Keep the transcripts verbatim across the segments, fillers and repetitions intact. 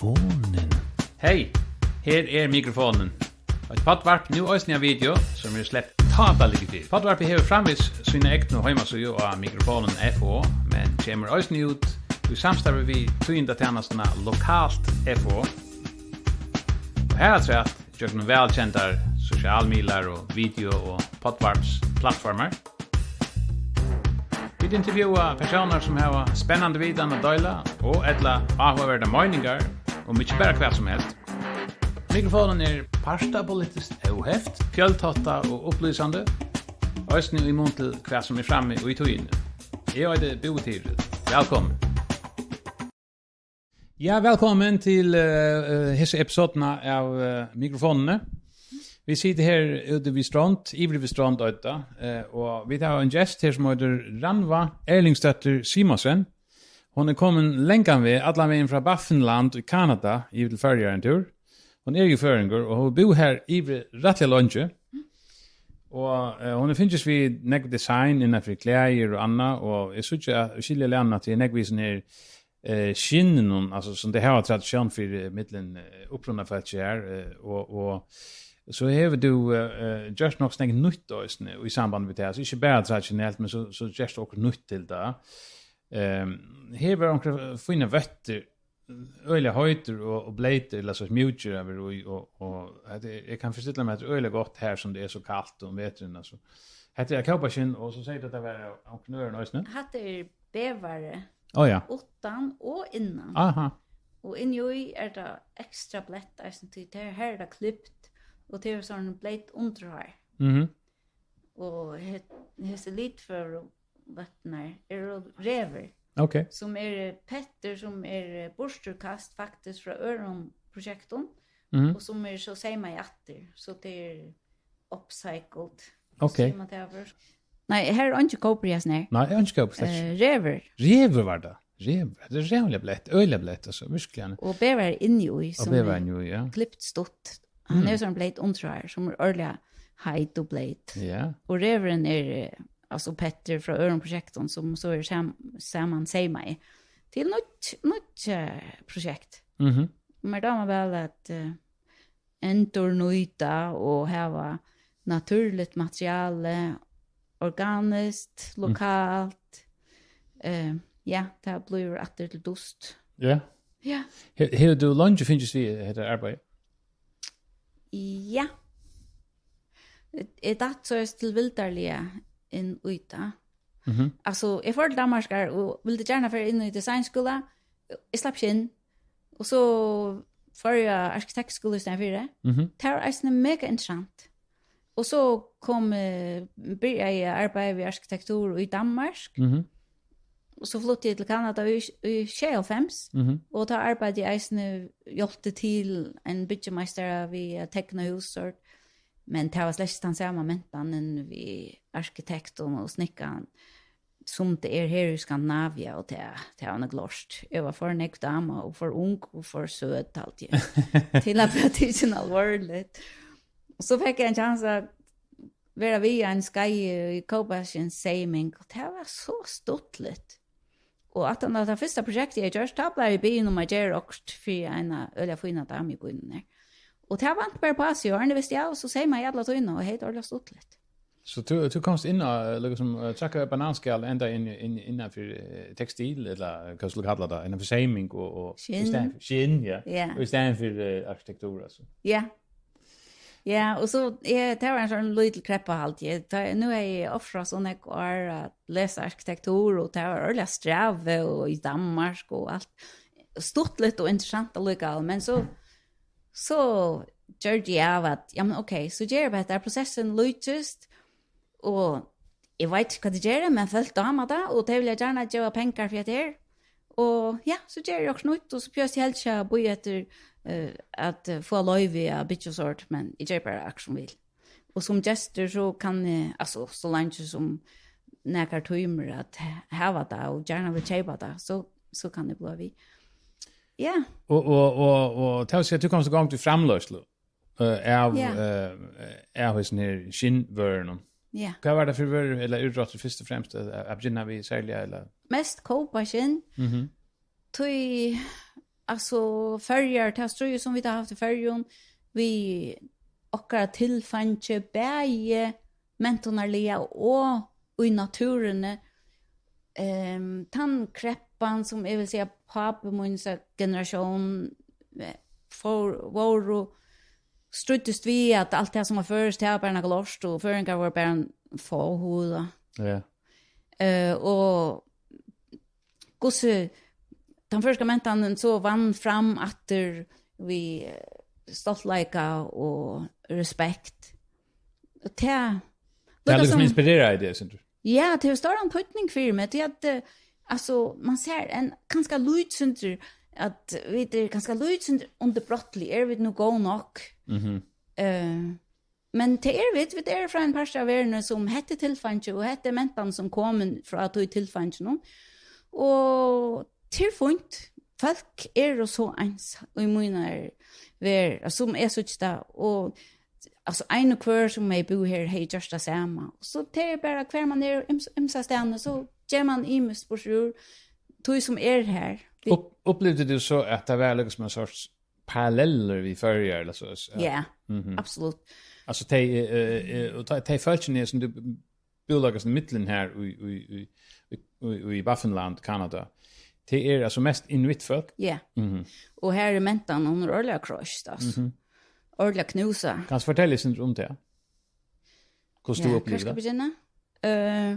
Mikrofonin. Hey, her er Mikrofonin. Eitt poddvarp, nú eisini ein video, sum er sleppt tá tað liggur fyri. Poddvarpið hevur framvegis sína egnu heimasíðu á Mikrofonin F O, men kemur eisini út í samstarvi við tíðindatænastuna Lokalt F O. Og harafturat gjøgnum vælkendar sosialmiðlar og video- og poddvarpsplattformar. Vit intervjúa persónar, sum hava spennandi vitan at deila og ella áhugaverdar meiningar um ikki bara hvat sum helst. Mikrofonin er partapolitiskt óheft, fjøltáttað og upplýsandi, eisini í mun til hvat sum er frammi í tíðini. Eg eiti Búi Tyril. Vælkomin. Ja, vælkomin til uh, hesa episoduna av uh, Mikrofonini. Vit sita her úti við Strond, yvir við Strond, eitur tað, uh, og vit hava ein gest her, sum eitur Rannvá Erlingsdóttir Simonsen. Hon er komin langan veg, allan vegin frá Baffinland í Kanada, yvir til Føroyar ein túr. Hon er jú føroyingur, og hon hevur búð her yvir rættiliga leingi. Og uh, hon hevur fingist við nógv design innan fyri klæðir og annað, og eg síggi at, skilji, at tað er nógv við sånn her eh, skinninum, altso, sum tey hava tradisjón fyri, eh, millum, eh, upprunafólki her, eh, og, og so hevur tú, eh, eh, gjørt nokk so nógv nýtt eisini í samband við tað, altso, ikki bara tradisjonelt, men so, so gert tú okkurt nýtt til tað. Ehm, her var onkrar fínar vøttir, øgiliga heitar og, og bleytar, ella so mjúkar yvir í, og, og hetta er, eg kann forstilla meg, at tað er øgiliga gott her, sum tað er so kalt um veturin, altso. Hetta er av kópaskinn, og so sigur tú, at tað var av onkrum øðrum eisini? Hatta er bevari. Ó ja. Uttan og innan. Aha. Og inni í er tað ekstra bleytt eisini, tí tað her, her er tað klipt, og tað er sovorðið bleytt undirhár. Mhm. Og he-, hesi litføgru vøttirnar eru revur, Ok. sum eru pettir, sum eru burturkast faktiskt frá øðrum prosjektum, Mhm. og sum eru so seymaðir aftur, so tað er upcycled. Ok. Sigur man tað á føroyskum? Nei, her er einki kópur í hesum her. Nei, einki kópur, slett ikki. Eh, revur. Revur var tað. Revur. Tað er ræðuliga bleytt, øgiliga bleytt, altso, virkuliga. Og bevar inni í, Og sum bevar er inni í, ja. Klipt stutt. Hann Mm. er sovorðið bleytt undirhár, sum er ordiliga heit og bleyt. Ja. Og revurin er, eh, altso, pettir frá øðrum prosjektum, sum so er sam-, samanseymaðir til nýggj, nýggj, eh, prosjekt. Mhm. Mær dámar væl at, eh, endurnýta og hava natúrligt materiale, organiskt, Mm. lokalt. Eh, ja, tað blívur aftur til dust. Ja. Ja. He-, hevur tú leingi fingist við hetta arbeiði? Ja. Eg, eg datt so tilvildarliga inn í tað. Mhm. Altso, eg fór til Danmarkar og vildi gjarna fara inn í designskúla. Eg slapp ikki inn. Og so fór eg á arkitektskúla í staðin fyri. Mhm. Tað var eisini mega interessant. Og so kom, eh, byrjaði eg at arbeiða við arkitektur í Danmark. Mhm. Og so flutti eg til Kanada í, í sjeyoghálvfems. Mhm. Og tá arbeiddi eg eisini, hjálpti til ein byggimeistara við at tekna hús, sort. Men tað var slett ikki tann sama mentanin við arkitektin og snikkaran, sum tað er her í Skandinavia, og tað, tað var nokk lort. Eg var for nógv dama og for ung og for søt, haldi eg, til at bli tikin alvorligt. Og so fekk eg ein kjans at vera við ein skeið í Kópaskinnsseyming, og tað var so stuttligt. Og aftan á tað fyrsta prosjektið eg gjørdi, tá bleiv eg biðin um at gera okkurt fyri eina øgiliga fína damu í býnum her. Og tað vant bara uppá seg, og Arne visti av, og so seymaði eg alla tíðina, og hevði tað ordiliga stuttligt. So tú, tú komst inn á, eh, líkasum, eh, trakka bananskal enda inn, inn, innanfyri, eh, tekstil, ella hvat skal tú kalla tað, innanfyri seyming og, og Skinn. í staðin fyri, skinn, ja. Ja. Og í staðin fyri, eh, arkitektur, altso. Ja. Ja, og so, eh, tað var ein sovorðin lítil kreppa, haldi eg. Tá, nú havi eg ofrað so nógv ár at lesa arkitektur, og tað var ordiliga strævið, og í Danmark og alt. Stuttligt og interessant allíkavæl, men so, so gjørdi eg av at, ja, men ok, so geri eg bara hetta, prosessin líkist, og eg veit ikki, hvat eg geri, men fólk dáma tað, og tey vilja gjarna geva pengar fyri hetta her. Og ja, so geri eg okkurt nýtt, og so behøvi eg helst ikki at bíða eftir, eh, at, eh, fáa loyvi at byggja og sort, men eg geri bara akkurát sum vil. Og sum gestur, so kann eg, altso, so leingi sum nakar tímir at ha-, hava tað og gjarna vil keypa tað, so, so kann eg blíva við. Ja. Og, og, og, og tað vil siga, at tú komst í gongd við framleiðslu, eh, av, Ja. eh, av hesum her skinnvørunum. Ja. Hvat var tað fyri vørur, ella úrróttur fyrst og fremst, at, at byrja við serliga, ella? Mest kópaskinn. Mhm. Tí altso, Føroyar, tað stríð, sum vit hava havt í Føroyum, við okkara tilfeingi, bæði mentanarliga og í náttúruni. Ehm, tann kreppan, sum eg vil siga, pápi mín, so generatión, eh, fór, vóru, stríddust við, at alt tað, sum var føroyskt, tað var bara nakað lort, og føroyingar vóru bara ein fáhuga. Ja. Eh, og hvussu tann føroyska mentanin so vann fram aftur við, eh, stoltleika og respekt. Og tað, tað er líka líka sum inspireraði teg, syns tú? Ja, tað hevur stóran týdning fyri meg, tí at, eh, altso, man sær ein kanska lítið sindur, at vit eru kanska lítið sindur undirbrotlig, eru vit nú góð nokk? Mhm. Eh, men tað eru vit, vit eru frá ein parti av verðini, sum hetta er tilfeingi, og hetta er mentan, sum komin frá tí tilfeinginum. Og tað er fínt. Fólk eru so eins í mínar verð, sum eg síggi tað, og, altso, ein og hvør sum hevði búð her, hevði gjørt tað sama. Og so tað er bara, hvar man er, yms-, ymsa staðni, so ger man ymiskt burtur úr tí sum er her. Vit Upp-, upplivdi tú so, at tað var líka sum ein sorts parallellur við Føroyar, ella so, so, ja. Ja, mhm, absolutt. Altso, tey, eh, eh, og tey, tey fólkini, sum tú búleggjast í millum her í, í, í, í, í, í Baffinland, Kanada, tey eru, altso, mest inuit fólk? Ja. Mhm. Og her er mentan, hon er ordiliga kroyst, altso. Mhm. Ordiliga knúsað. Kanst fortelja eitt sindur um tað? Hvussu tú, ja, upplivir tað? Hvar skal eg begynna? Eh,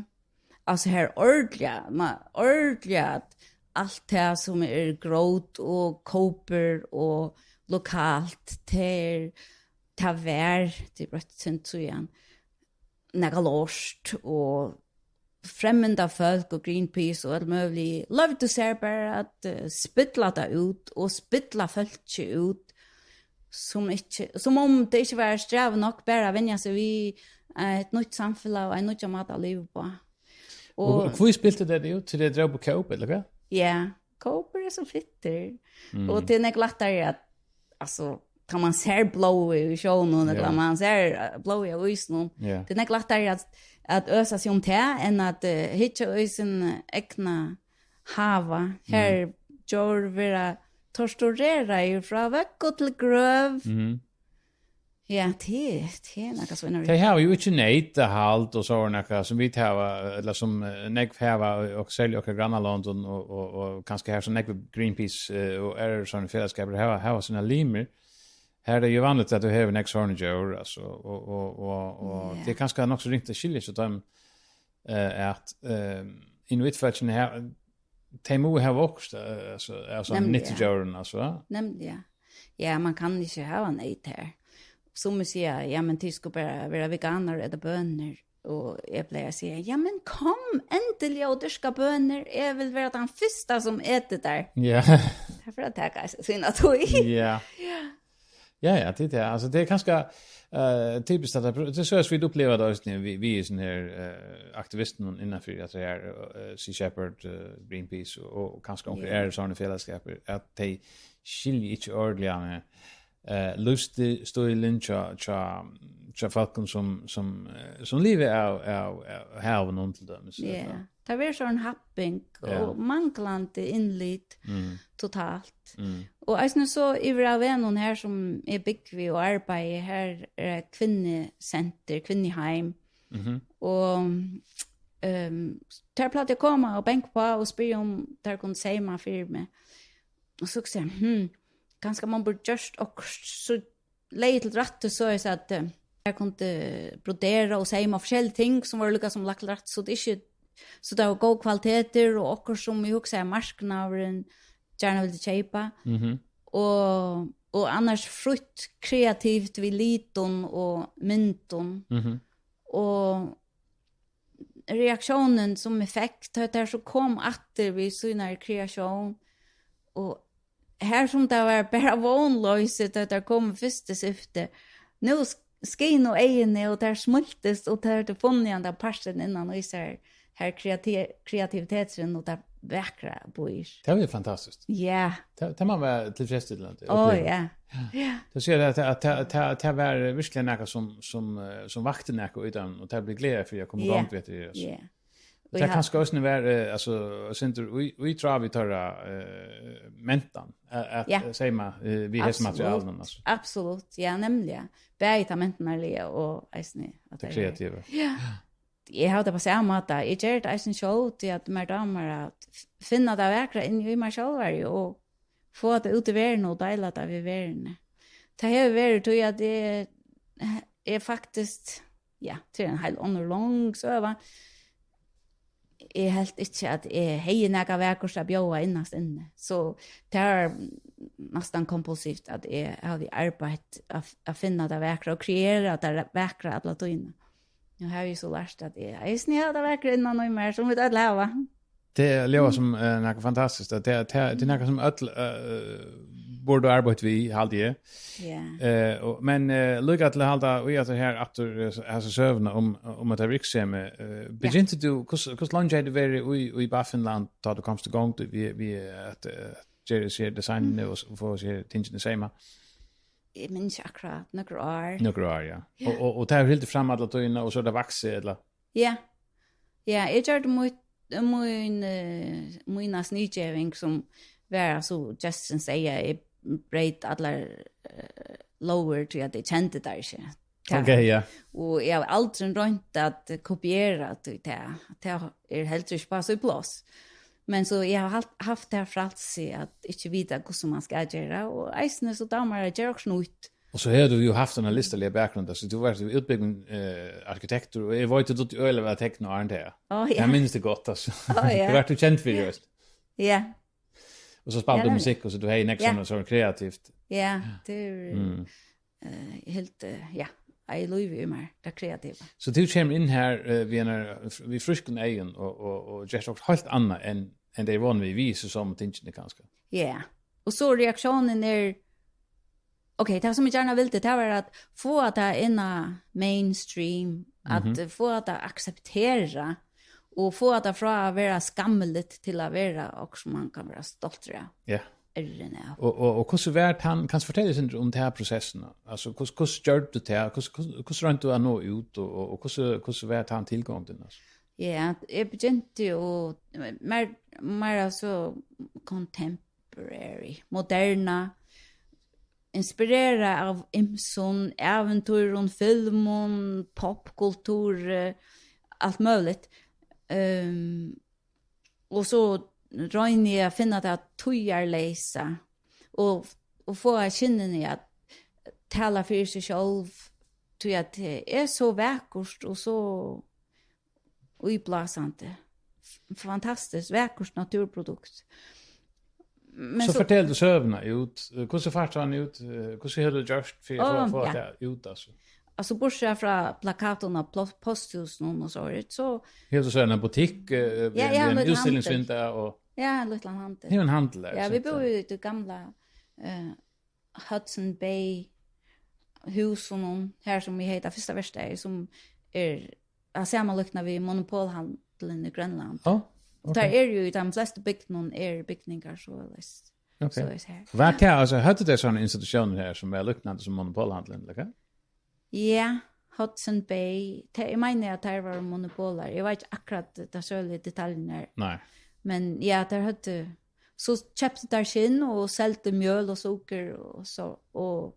altso, her ordiliga, ma-, ordiliga, at alt tað sum er grót og kópur og lokalt, tað er, tað var, tað er broytt sindur síðan, nakað lort og fremmandafólk og Greenpeace og alt møguligt, loyvdu sær bara at, eh, spilla tað út og spilla fólkið út, sum ikki, sum um tað ikki var strævið nokk bara at venja seg við, eh, eitt nýtt samfelag og ein nýggjan máta at liva uppá. Og, og hví spiltu tey tað út? Tí tey drópu kóp, ella hvat? Ja, kópur er so fittur. Mm. Og tað er nógv lættari at, altso, tá man sær blóðið í sjónum, ella, ja, man sær, eh, blóðið á ísinum. Ja. Tað er nógv lættari at, at øsa seg um tað, enn at, eh, hyggja í sín egna hava. Mm. Her djór verða tortureraðir frá vøggu til grøv. Mhm. Ja, tað, tað er nakað so innanfyri. Tey hava jú ikki neytahald og so er nakað sum vit hava, ella sum, eh, nógv hava, og serliga okkara grannalond og, og, og, og kanska her sum nógv Greenpeace, eh, og aðrir sovorðnir felagsskapir hava, hava sínar limir. Her er tað jú vanligt at tú hevur nógv sovorðin djór, altso, og, og, og, og, ja, tað er kanska nokk so ringt at skilja seg teimum, eh, at, eh, inuitfólkini hava, tey mugu hava okkurt, eh, altso, av sovorðnum, nemliga, nyttudjórum, altso. Nemliga. Ja, man kann ikki hava neyt her. Summi siga, ja, men tit skulu bara vera veganar og eta bønir. Og eg plagi at siga, ja, men kom endiliga og dyrka bønir. Eg vil vera tann fyrsta sum etur tær. Ja. Tað fer at taka sína tíð. Ja. Ja. Ja, ja, tað er tað. Altso, tað er kanska, eh, typiskt at tað, tað er so at vit uppliva tað eisini, vit, vit eru sovorðnir her, eh, aktivistar innanfyri at tað er, eh, Sea Shepherd, eh, Greenpeace og, og kanska onkrir, ja, aðrir sovorðnir felagsskapir, at tey skilja ikki ordiliga, eh, lívsstílin hjá, hjá, hjá fólkum sum, sum, eh, sum liva av, av, av havinum til dømis, ja, ella? Tað verður sovorðin happing, ja, og manglandi innlit, mm, totalt. Mm. Og eisini so yvir av vegnum her sum eg búgvi og arbeiði, her er kvinnucenter, kvinnuheim. Mhm. Og, ehm, tær plagdu at koma og banka uppá og spyrja um tær kundu seyma fyri meg. Og so hugsaði eg, hm, kanska man burdi gjørt okkurt, so legði til rættis, so eg sá at, eh, tær kundu brodera og seyma forskellig ting sum vóru líka sum lagt til rættis, so tað ikki, so tað var góð kvalitetur og okkurt sum eg hugsaði marknaðurin gjarna vildi keypa. Mhm. Og, og annars frítt kreativt við litum og myndum. Mhm. Og reaktiónin sum eg fekk, tá tær so kom aftur við sínari kreatión, og her sum tað var bara vónloysi, tá tær komu fyrstu syfti, nú sk-, skinu eyguni, og tær smíltust, og tær høvdu funnið handan partin innan í sær, har kreati-, kreativiteturin og tað vakra býr. Tað var jo fantastiskt. Ja. Tað, tað má vera tilfredsstillandi at uppliva. Á, ja. Ja. Ja. Tú sigur at, at, at, at, at tað var virkelig nakað sum, sum, eh, sum vakti nakað í teimum, og tær blivu glaðar fyri at koma í gongd við hetta, altso. Ja. Og tað eg kann ha- kanska eisini vera, eh, altso, eitt sindur í, í tráð við teirra, eh, mentan, at, at Ja. eh, seyma, eh, við hesum Absolutt. materialinum, altso. Absolutt, ja, nemliga. Bæði tað mentanarliga og eisini at Tað tað er kreativa. Ja. Eg havi tað á sama máta. Eg geri tað eisini sjálv, tí at mær dámar at f-, finna tað vakra inni í mær sjálvari og fáa tað út í verðina og deila tað við verðina. Tað hevur verið tí at eg, eg faktiskt, ja, tað er ein heilt onnur long søga. Eg helt ikki, at eg hevði nakað vakurt at bjóða innast inni. So tað er næstan kompulsivt, at eg havi arbeitt at, at finna tað vakra og kreera tað vakra alla tíðina. Nú havi eg so lært, at eg eisini havi tað vakra innan í mær, sum vit øll hava. Tað ljóðar Mm. sum, eh, nakað fantastiskt, at tað, tað, tað er nakað sum øll, eh, burdu arbeitt við, haldi eg. Ja. Eh, og, men, eh, líka til at halda í at her aftur, eh, hasa søguna um, um at tað virksemi, eh, Ja. begynti tú, hvussu, hvussu leingi hevði verið í, í Baffinland, tá tú komst í gongd við, við at, eh, gera sær designini og s-, og fáa sær tingini seymað? Eg minnist ikki akkurát, nøkur ár. Nøkur ár, ja. Ja. Og, og, og tað hevur hildið fram alla tíðina, og so er tað vaksið, ella? Ja. Ja, eg gjørdi mítt, mín, eh, mína sniðgeving, sum var, so gesturin segði, eg breyt allar, eh, lógir, tí at eg kendi tær ikki. Tað. Ok, ja. Og eg havi aldrin roynt at kopiera, tí tað, tað er heldur ikki á sítt pláss. Men so eg havi halt, havt tað frælsi at ikki vita, hvussu man skal gera, og eisini so dámar at gera okkurt nýtt. Og so hevur tú jo havt ein listaligan bakgrund, altso, tú vart jo útbúgvin, eh, arkitektur, og eg veit, at tú øgiliga væl tekna áðrenn tað. Á, ja. Eg minnist tað gott, altso. Á, ja. Tað vart tú kend fyri, veitst. Ja. Og so spældi Ja, tú nemliga. musikk, og so tú hevði nógv Ja. sovorðið, sovorðið kreativt. Ja, tað er, Mm. eh, helt, eh, ja, ei lív í mær, tað kreativa. So tú kemur inn her, eh, við einar, við frískum eygum og, og, og gert okkurt heilt annað enn, enn tey eru von við, við so somu tingini kanska. Ja. Og so reaktiónin er, ok, tað sum eg gjarna vildi, tað var at fáa tað inn á mainstream, at Mhm. fáa tað akseptera, og fáa tað frá at vera skammiligt til at vera okkurt sum man kann vera stoltur av. Ja. Errin av. Og, og, og hvussu var tann, kanst fortelja sindur um ta prosessina? Altso, hvussu, hvussu gjørdi tú tað? Hvussu, hvussu, hvussu royndi tú at nå út, og, og, og hvussu, hvussu var tann tilgongdin, altso? Ja, eg begynti jo meir, meir altso contemporary, moderna, inspirerað av ymsum ævintýrum, filmum, popkulturi, alt møguligt. Ehm, og so royni eg at finna tað tíðarleysa og, og fáa skinnini at tala fyri seg sjálv, tí at tað er so vakurt og so íblásandi. F-, fantastiskt, vakurt náttúruprodukt. Men So so fortel tú søguna út. Eh, hvussu fært tú hana út? Eh, hvussu hevur tú gjørt fyri at fáa, Ó, fáa ja. tað út, altso? Altso, bortsett frá plakatunum á pl-, posthúsinum og so, so Hevur tú so ein butikk, eh, Ja, við, ja, við ein ein lítlan útstillingsvinda og Ja, ein lítlan handil. Hevur ein handil har, Ja, so vit búðu í tí gamla, eh, Hudson Bay húsunum, har sum eg hevði tað fyrsta verkstaðið, sum er at samanlíkna við monopolhandilin í Grønlandi. Á, ok. Tað er jo í teimum flestu bygdunum er bygningar soleiðis. Ok. Soleiðis her. Var tað, altso, høvdu tey sovorðnar institutiónir her sum var líknandi sum monopolhandilin, ella hvat? Ja, Hudson Bay. Tað, eg meini at tær vóru monopolar. Eg veit ikki akkurát tær søguligu detaljurnar. Nei. Men ja, tær høvdu, so keyptu tær skinn og seldu mjøl og sukur og so, og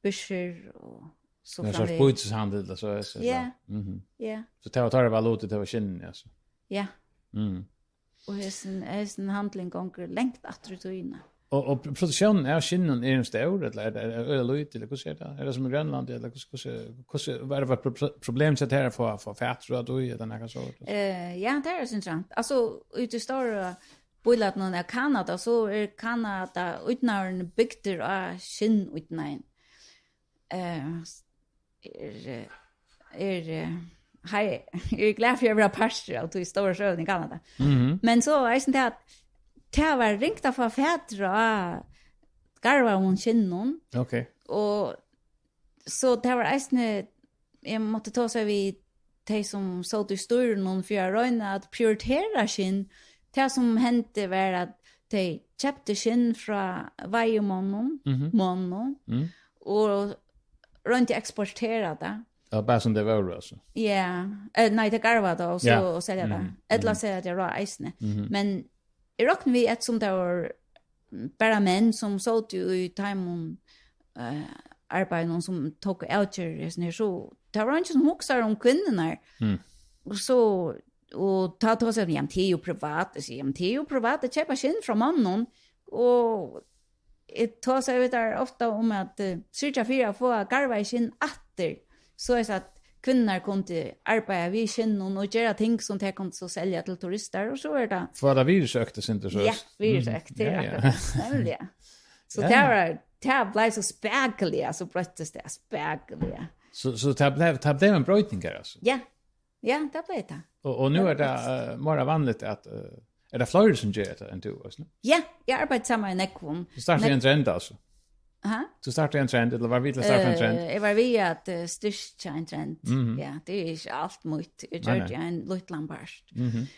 byrsur og so Ein sorts framvegis. Býtishandil, altso, so, Ja. Mhm. Ja. So tað var, tað var valuta, tað var skinn, altso. Ja. Mm. Og hesin, hesin handilin gongur langt aftur í tíðina. Og, og pr-, produksjónin av skinnum, er hon stór, ella er tað, er tað øgiliga lítið, ella hvussu er tað? Er tað sum í Grønlandi, ella hvussu, hvussu, hvussu, er tað pro-, pro-, problem hjá tær at fáa, fáa fatur á tí, ella nakað sovorðið? Eh, ja, tað er so interessant. Altso, úti í stóru býlandinum av Kanada, so er Kanada ídnaðurin bygdur á skinnídnaðin. Eh, er, er, eh, hei, eg eri glað fyri at vera partur av tí stóru søguni í Kanada. Mhm. Men so eisini tað at tað var ringt at fáa fatur á garvaðum skinnum. Ok. Og so tað var eisini, eg mátti tosa við tey sum sótu í stýrinum fyri at royna at prioritera skinn. Tað sum hendi var at tey keyptu skinn frá veiðimonnum, Mhm. monnum, Mm. og royndu at eksportera tað. Ja, bara som det var, alltså. Ja, eh, nei, tey garva tað og so Ja. og selja tað. Mhm, Ella mhm. selja tað rá eisini. Mhm. Men eg rokni við, at sum tað var bara menn sum sótu í teimum, eh, arbeiðinum sum tóku avgerðir, sånn her, so tað var eingin sum hugsaði um kvinnurnar. Mm. Og so, og tá tosaðu tey, "Jamen, tað er jo privat." Eg sigi, "Jamen, tað er jo privat at keypa skinn frá monnum." Og eg tosaði við tær ofta um at, eh, syrgja fyri at fáa garvaði skinn aftur, soleiðis at kvinnurnar kundu arbeiða við skinnum og gera ting sum tær kundu so selja til turistar, og so er tað Fáa tað virðisøkt, eitt sindur, so Ja, virðisøkt, Mhm. tað er Ja, ja. akkurat, nemliga. So Ja. tað var, tað bleiv so spakuliga, so broyttist tað spakuliga. So, so tað bleiv, tað bleiv ein broyting her, altso? Ja, ja, tað bleiv tað. Og, og nú Tað er tað, bleiv eh, meira vanligt at, eh, er tað fleiri sum gera hetta enn tú, veitst tú? Ja, eg arbeiddi saman við nógvum. Tú startaði Nógv- ein trend, altso? Ha? Tú startaði ein trend, ella var við til at starta ein trend? Eh, eg var við at, eh, styrkja ein trend. Mhm. Ja, tað er ikki alt mítt. Eg Nei, gjørdi nei. ein lítlan part. Mhm.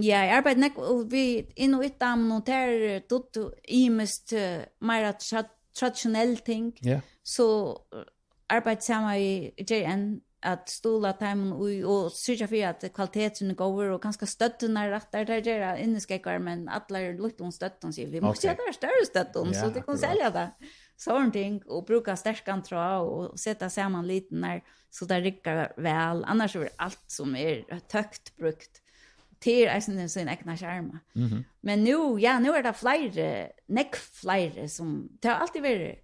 Ja, eg arbeiddi nógv og við inuit-damunum, og tær, eh, dugdu ymiskt, eh, meira tra-, traditionell ting. Ja. So, eh, arbeiddi saman við J N at stuðla teimum í og syrgja fyri, at kvaliteturin er góður og kanska støddirnar rættar. Tær gera inniskógvar, men allar í lítlum støddum, siga, "Vit mugu Ok. gera tær í størri støddum, Ja, so tit kunnu akkurát. selja tað." Sovorðin ting, og brúka sterkan tráð og seta saman litirnar, so tað riggar væl. Annars er alt sum er tøkt brúkt. Tað er eisini sín egna sjarma. Mhm. Men nú, ja, nú er tað fleiri, nógv fleiri sum, tað hava altíð verið,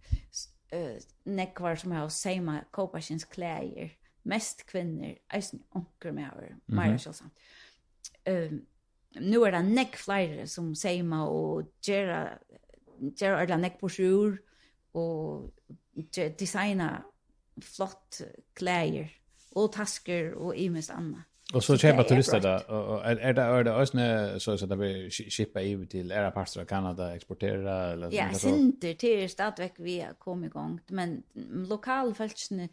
eh, nógvar sum hava seymað kópaskinnsklæðir, mest kvinnur, eisini onkur maður, meira Mhm. sjáldsamt. Ehm, nú er tað nógv fleiri sum seyma og gera, gera ordiliga nógv burturúr og ge-, designa flott klæðir og taskur og ymiskt annað. Og so So keypa tað er turistar broytt. tað, og, og er, er tað, er tað eisini so, so tað verður ski-, skipað yvir til aðrar partar av Kanada, eksportera, ella Ja, nakað so? Sindur, tað er stadigvæk við at koma í gongd, men, mm, lokalfólkini,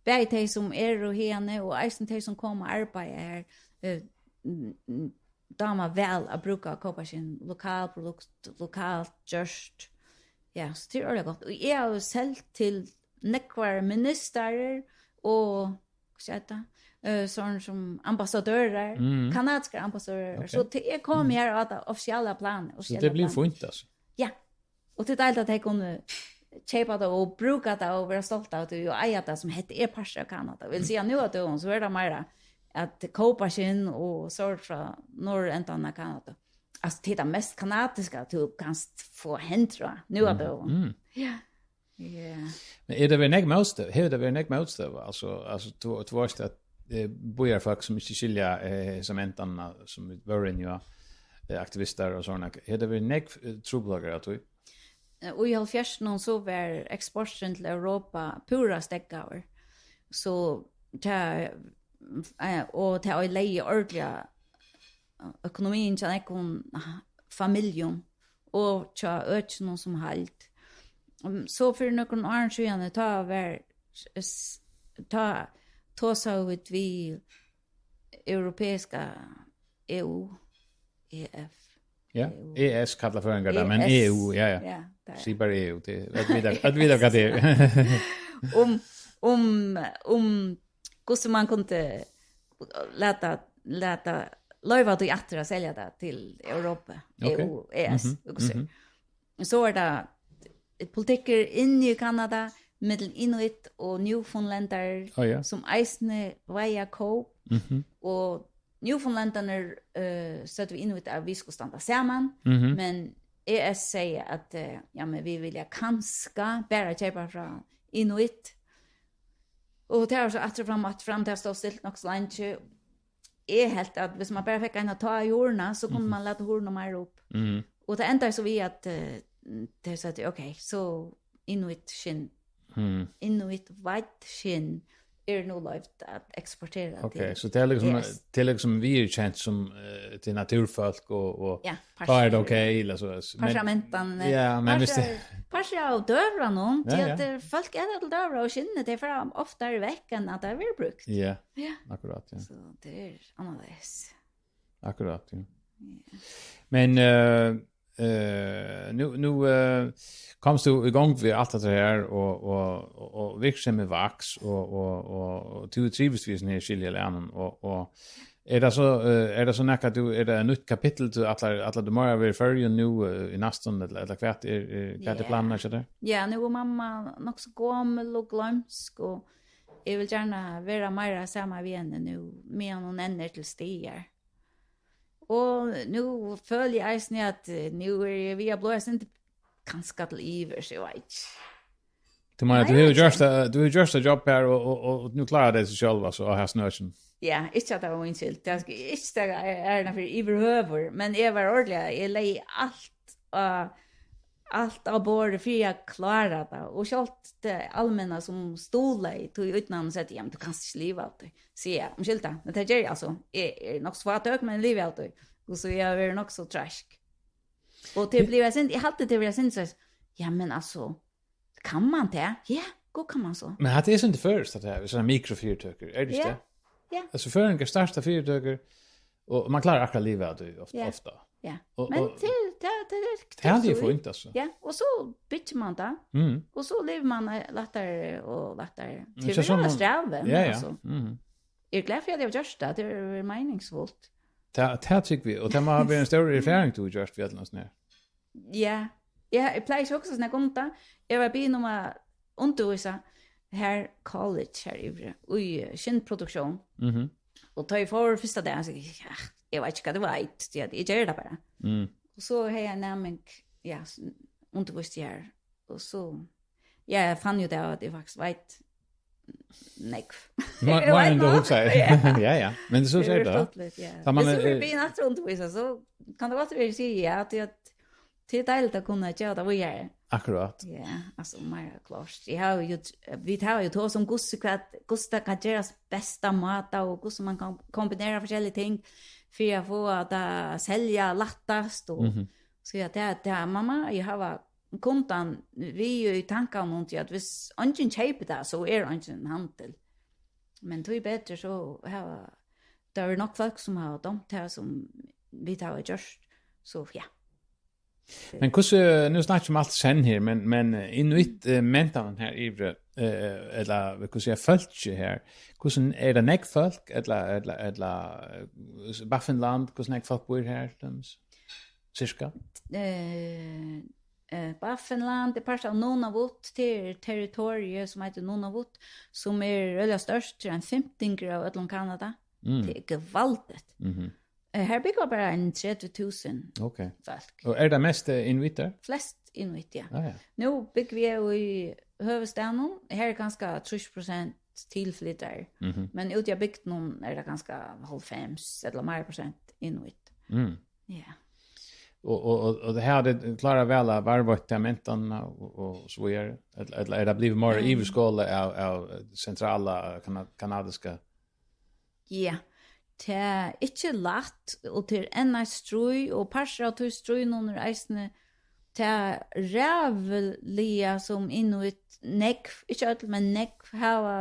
bæði tey sum eru hiðani og eisini tey sum koma og arbeiða her, eh, mm, mm, dáma væl at brúka kópaskinn, lokal produkt, lokalt gjørt. Ja, so tað er ordiliga gott. Og eg havi selt til nógvar ministarar og, hvat sigur tað? Eh, sovorðin sum ambassadørar, Mm. kanadiskar ambassadørar. Ok. So tað er komið Mm. her á tað offisiella planið, So offisiella tað blívur planið. fínt, altso. Ja. Og tað er deiligt at tey kunnu keypa tað og brúka tað og vera stolt av tí og eiga tað sum hetta er partur av Kanada. Vil siga, nú á døgum, so er tað meira at kópaskinn og so frá norðurendan av Kanada. Altso, tað er tað mest kanadiska, tú kanst fáa hendur á, nú á Mm, døgum. mm. Ja. Ja. Men er tað verið nógv mótstøða? Hevur tað verið nógv mótstøða? Altso, altso, tú, tú veitst at, eh, býarfólk sum ikki skilja, eh, sum endarnar, sum vit vóru inni á, eh, aktivistar og sovorðið. Hevur tað verið nógv, eh, trupulleikar av tí? Eh, og í hálvfjerðsunum so var eksporturin til Europa púra steðgaður. So tað, eh, og tað oyðilegði ordiliga økonomiin hjá nógvum familjum og hjá økinum sum heild. Um, so fyri nøkrum árum síðani, tá var s-, tá tosaðu vit við europeiska E U, E F. Ja, E U. E S kalla føroyingar tað, men E S. E U, ja, ja. Ja, tað er. Sig bara E U, tað er, øll vita, øll vita hvat tað er. Um, um, um, hvussu man kundi lata, lata, loyva tí aftur at selja tað til Europa, Ok. E U, E S, Mhm, hvussu. mhm. So er tað politikkur inni í Kanada, millum Inuit og Newfoundlendarar, Á, ja. sum eisini veiða kóp, Mhm. og Newfoundlendarnir, eh, søgdu við Inuit, at vit skulu standa saman, Mhm. men E S segði, at, eh, ja, men vit vilja kanska bara keypa frá Inuit. Og tað var so aftur og fram, aftur og fram, tað stóð stilt nokk so leingi. Eg helt, at viss man bara fekk eina tá í hurðina, so kundi Mhm. man lata hurðina meira upp. Mhm. Og tað endaði so við, at, eh, tey søgdu, ok, so Inuit skinn, Mhm. Inuit veidd skinn er nú loyvt at eksportera Ok, til so tað er liksom, E S. tað er liksom viðurkent sum, eh, til náttúrufólk og, og Ja, tá er tað ok, ella so, men Partur av mentan, eh, Ja, men viss partur, tað partur av døgurðanum, Ja, tí ja. at, eh, fólk eta til døgurða og skinnið, tey fara oftari vekk enn at tað verður brúkt. Ja, Ja. akkurát, ja. So tað er annarleiðis. Akkurát, ja. Ja. Men, eh, Eh, nú, nú, eh, komst tú í gongd við alt hetta her, og, og, og, og virksemið vaks, og, og, og, og tú trivist við hesum her skiljalærum, og, og er tað so, eh, er tað so nakað, tú, er tað eitt nýtt kapittul, tú ætlar, ætlar tú meira at vera í Føroyum nú, eh, í næstum, ella, ella hvat er, er, hvat er Ja. planirnar hjá tær? Ja, nú er mamma nokk so gomul og gloymsk, og eg vil gjarna vera meira saman við henni nú, meðan hon enn er til staðar. Og nú føli eg eisini, at, eh, nú er eg við at blíva eitt sindur kanska til ivers, eg veit ikki. Tú meinar, Nei, tú hevur eg veit gjørt ikki. tað, tú hevur gjørt tað jobb her, og, og, og, og nú klárar tey seg sjálv, altso, á hasum økinum. Ja, ikki at tað var mín skyld. Tað skal eg ikki taka æruna fyri yvirhøvur, men eg var ordiliga, eg legði alt á, alt á borðið fyri at klára tað. Og sjálvt tað almenna sum stuðlaði, tí uttan at siga, "Ja, men tú kanst ikki liva av tí." Siga, "Umskylda, men tað geri eg altso. Eg eri nokk so fátøk, men livi av tí." Og so eg havi verið nokk so trøsk. Og til blíva sint, eg haldi til blíva sint, so, "Ja, men altso, kann man tað?" Ja, gud kann man so. Men hatta er sindur føroyskt, at tað er sånne mikrofyritøkur, er tað ikki Ja. det? Ja. Altso, føroyingar starta fyritøkur, og man klárar akkurát at liva av tí ofta, Ja. ofta. Ja. Og, Men og til, til, til, til, tað er til fínt, altso. Ja, og so byggir man tað. Mm. Og so livir man, eh, lættari og lættari. Men Til so vil man man stræva, Ja, ja. altso. Mm. Eg er glad fyri, at eg havi gjørt tað. Tað er meiningsfullt. Tað, tað trúgvi eg, og tað má hava verið ein stór erfaring, tú hevur gjørt við øllum sånn her. Ja. Ja, eg plagi ikki at hugsa so nógv um tað. Eg var biðin um at undirvísa her college her yviri, í, eh, skinnproduktión. Mhm. Og tá eg fór fyrsta dag, so, ja, eg veit ikki hvat eg veit, tí at eg geri tað bara. Mm. Og so hevði eg ein næming, ja, s-, undirvísti her. Og so, ja, eg fann jo tað, at eg faktiskt veit nógv. Má, Eg má veit enn tú nógv. hugsa. Ja. Ja, ja. Men so Tað er er tað. stuttligt, ja. Tá man Hvis er, eg byrji aftur at undirvísa, so kann tað gott vera, eg sigi ja, tí at tað er deiligt at kunna gera tað víðari. Akkurát. Ja, altso, meira klárt. Eg havi jo t-, vit hava jo tosað um hvussu hvat, hvussu tað kann gerast besta máta, og hvussu man kann kombinera forskellige ting fyri at fáa tað at selja lættast, og Mhm. so ja, tað, tað, man má jo hava kundan við í tankanum, tí at hvis eingin keypir tað, so er eingin handil. Men tíbetur, so hava, tað eru nokk fólk, sum hava dámt tað, sum vit hava gjørt. So, ja. Men hvussu, nú snakka vit um alt senn her, men, men, eh, inuit, eh, mentan her yviri, eh, ella, vit kunnu siga, fólkið her, hvussu, er tað nógv fólk, ella, ella, ella, eh, Baffinland, hvussu nógv fólk býr her, til dømis? Cirka? Eh, eh, Baffinland er part av Nunavut, tað er territoriið sum eitur Nunavut, sum er øgiliga stórt, tað er ein fimtingur av øllum Kanada. Mm. Tað er gevaldigt. Mhm. Eh, her búgva bara ein tretivu túsund Ok. fólk. Og er tað mest, eh, inuitar? Flest inuit, ja. Ah, ja. Nú búgvi eg í høvuðsstaðnum. Her er kanska trýss prosent tilflytarar. Mhm. Men úti á bygdunum er tað kanska hálvfems ella meira prosent inuit. Mm. Ja. Og, og, og, og tað her, tað klárar væl at varðveita mentanina og, og so víðari. Ella, ella er tað blivið meira Ehm. yvirskálað av, av sentrala kana-, kanadiska Ja, tað er ikki lætt, og tað er enn eitt stríð, og partur av tí stríðnum er eisini tað ræðuliga, sum inuit nógv, ikki øll, men nógv hava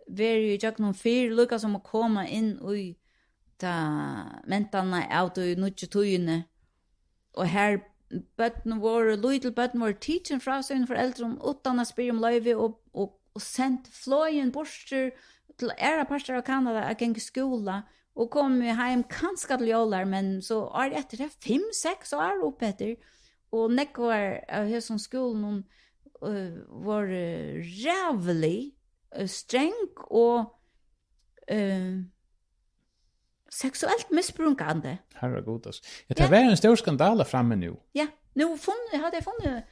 verið ígjøgnum fyrr, líka sum at koma inn í ta mentanina av tí nýggju tíðini. Og har børn vóru, lítil børn vóru tikin frá sínum foreldrum uttan at spyrja um loyvi og, og, og sent flogin burtur til aðrar partar av Kanada at ganga í skúla og komu heim kanska til jólar, men so árið eftir, tað er fimm, seks ár upp eftir, og nógvar av hesum skúlunum, øh, vóru ræðulig, øh, strong og, øh, seksuelt misbrúkandi. Harra Gud, altso. Ja, Ja. tað var ein stór skandala frammi nú. Ja, nú funnu, hava tey funnið,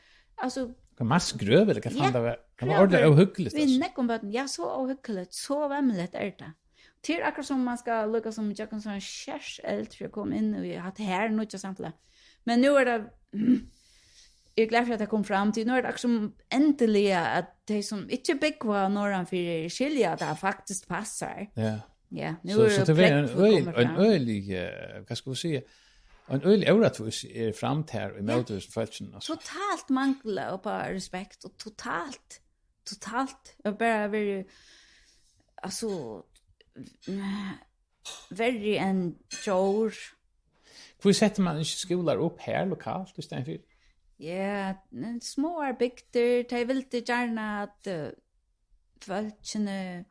altso, Hvat, massgrøv, ella hvat Ja, fann tað var? Tað var grøv. Ordiliga óhugnaligt, Við altso. nógvum børnum. Ja, so óhugnaligt, so vemmiligt er tað. Tað er akkurát sum man skal lukka seg ígjøgnum sovorðnan skertseld fyri at koma inn í hatta her nýggja samfelag. Men nú er tað, eg er glað fyri at tað kom fram, tí nú er tað akkurát sum endiliga at tey sum ikki búgva norðanfyri skilja at tað faktiskt passar. Ja. Ja, nú So, er so tað var plagg ein øgil-, komið ein fram. øgilig, eh, hvat skal vit siga, ein øgilig órættvís er framd her í Ja. móti hesum fólkinum, altso. Totalt mangla upp á respekt og totalt, totalt, eg bara verið, altso, verri enn djór. Hví setti man ikki skúlar upp her lokalt í staðin fyri? Ja, men smáar bygdir, tey vildu gjarna at, eh, fólkini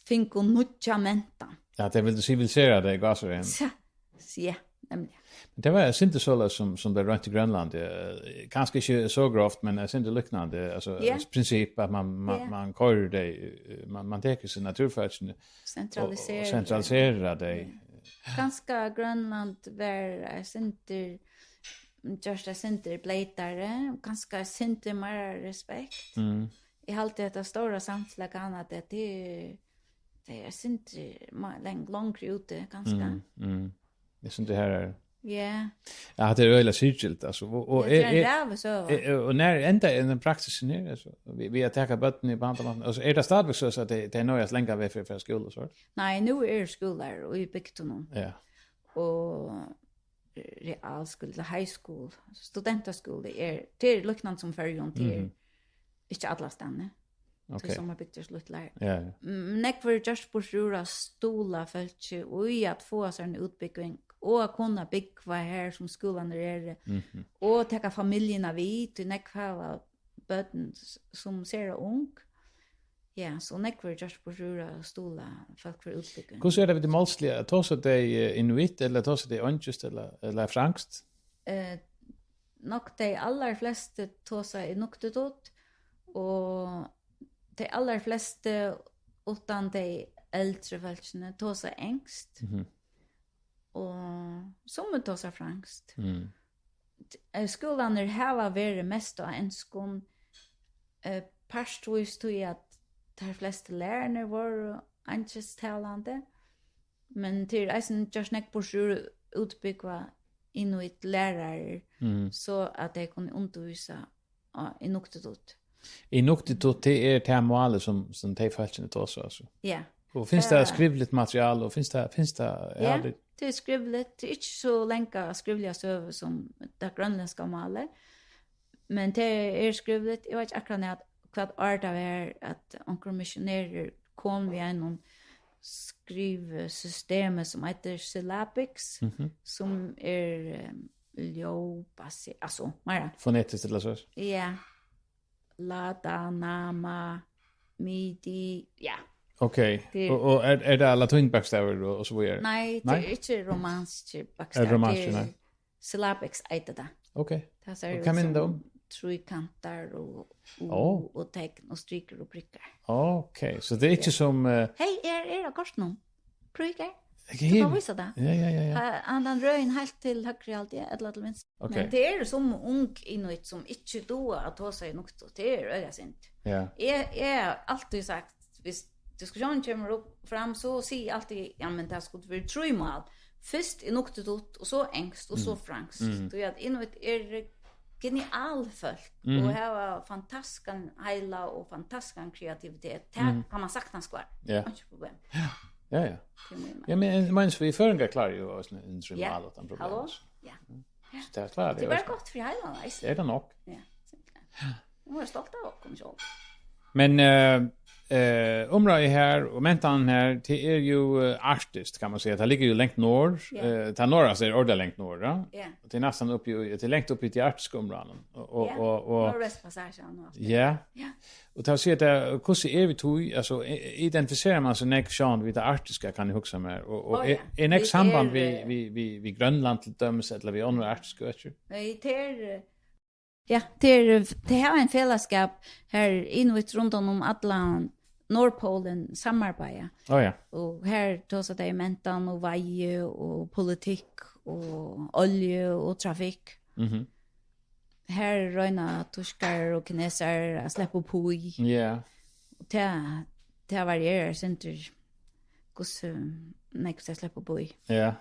fingu nýggja mentan. Ja, tey vildu sivilisera tey, gásareyðin. Ja, ja, nemliga. Men tað var eitt sindur soleiðis sum, sum tað roynt í Grønlandi. Eh, kanska ikki so grovt, men eitt sindur líknandi. Altso, ja, eitt prinsipp at man, man, ja, man koyrir tey, eh, man, man tekur seg náttúrufólkini og, og sentraliserar tey. Ja. Kanska Grønland var eitt sindur, gjørt eitt sindur bleytari, kanska eitt sindur meira respekt. Mm. Eg haldi, at tað stóra samfelagið í Kanada, tað er, tað er eitt sindur ma-, leng-, longri úti, kanska. Mm, mm. Eg synist, tað her er, ja, ja, tað er øgiliga syrgiligt, altso. Og, og ja, tað er ein ræðusøga. Og nær endar ein praksis her, altso, við, við at taka børnini í barnabarn? Altso, er tað stadigvæk so, at tey, tey noyðast langt vekk fyri at fara í skúla og so? Nei, nú eru skúlar í bygdunum. Ja. Og realskúli, ella high school, studentaskúli, er, tað er líknandi sum í Føroyum, tað er, mhm, ikki allastaðni. Ok. Tí summar bygdir eru so lítlar. Ja, ja. Mm, nógv verður gjørt burtur úr at stuðla fólki í at fáa sær eina útbúgving og at kunna búgva har sum skúlarnir eru, mhm, og taka familjuna við, tí nógv hava børn s-, sum sera ung. Ja, so nógv verður gjørt burtur úr at stuðla fólk fyri útbúgving. Hvussu er tað við tí málsliga? Tosa tey, eh, inuit, ella tosa tey eingilskt, ella, ella franskt? Eh, nokk tey allarflestu tosa inuktitut, og tey allarflestu uttan tey eldru fólkini tosa enskt. Mhm. Og summi tosa franskt. Mm. Eh, skúlarnir hava verið mest á enskum, eh, partvíst tí at teir flestu lærararnir vóru eingilsktalandi, men tað er eisini gjørt nógv burtur úr útbúgva inuit lærarar, mm, so at tey kunnu undirvísa á inuktitut. Inuktitut, tað er tað málið, sum, sum tey fólkini tosa, altso. Ja. Og finst tað skrivligt materiale, og finst tað, finst tað, ja, ja, tað, tað er skrivligt. Tað er ikki so langa skrivliga søgu sum tað grønlendska málið, men tað er skrivligt. Eg veit ikki akkurát nær, hvat ár tað var, at onkrir missionerar kom við einum skrivisystemi sum eitur syllabics, mhm, sum er, eh, ljóðbasert, altso, meira fonetiskt ella so. Ja. Lada, nama, midi, ja. Ok. Tað er, og, og er, er tað latínbókstavir og, og so víðari? Nei, tað er ikki rómanskir bókstavir. Er rómanskir, tað er nei. Syllabics eitur tað. Ok. Tað sær út sum tríkantar. Og hvat minnir tað um? Tríkantar og, og, ó, og tekn og strikur og prikkar. Ok, so tað er ikki sum, eh, hey, er, er á kortinum. Prøv her. Tú kanst vísa tað. Ja, ja, ja, ja. Ha-, handan røðin heilt til høgru, haldi eg, ella til vinstru. Ok. Men tað eru sum ung inuit sum ikki duga at tosa inuktitut. Tað er øgiliga synd. Ja. Eg, eg havi altíð sagt, hvis diskusjonen kemur upp fram, so sigi eg altíð, ja, men tað skuldi verið trý mál. Fyrst inuktitut, og so enskt, og so, mm, franskt. Mm. Tí at inuit eru genial fólk, mm, og hava fantastiskan heila og fantastiskan kreativitet. Tað, mm, kann man saktans klára. Ja. Einki problem. Ja, ja. Tað er mín meining. Ja, men, men so vit føroyingar klára jo okkurt, ein trý mál uttan problem. Hallo? Ja. Ja. So tað klára vit. Tað er bara gott fyri heilan, eisini. Tað er tað nokk. Ja, simpelthen. Nú eri eg stolt av okkum sjálv. Men, eh, eh, umráðið her og mentanin her, tað er jo, eh, arktiskt, kann man siga. Tað liggur jo langt norður. Ja. Eh, tað norðasta er ordiliga langt norður, ja. Ja. Og tað er næstan uppi í, tað er langt uppi í tí arktisku umráðunum. Og, og, ja, og, og Norðvestpassasjan og alt tað. Ja. Ja. Og tað vil siga, at tað, hvussu er við tí, altso, i-, identifiserar man seg nógv sjálvandi við tað arktiska, kann eg hugsa mær. Og, og, ó, er, ja, er nógv samband við, eh, við, við, við Grønland til dømis, ella við onnur arktisk øki? Nei, tað er, eh, ja, tað er, tey hava ein felagsskap har inuit rundan um allan Norðpólin samarbeiða. Ó, ja. Og har tosa tey mentan og veiðu og politikk og olju og trafikk. Mhm. Har royna týskarar og kinesarar at sleppa upp í. Ja. Og tað, tað varierar sindur, hvussu nógv tey sleppa upp í. Ja.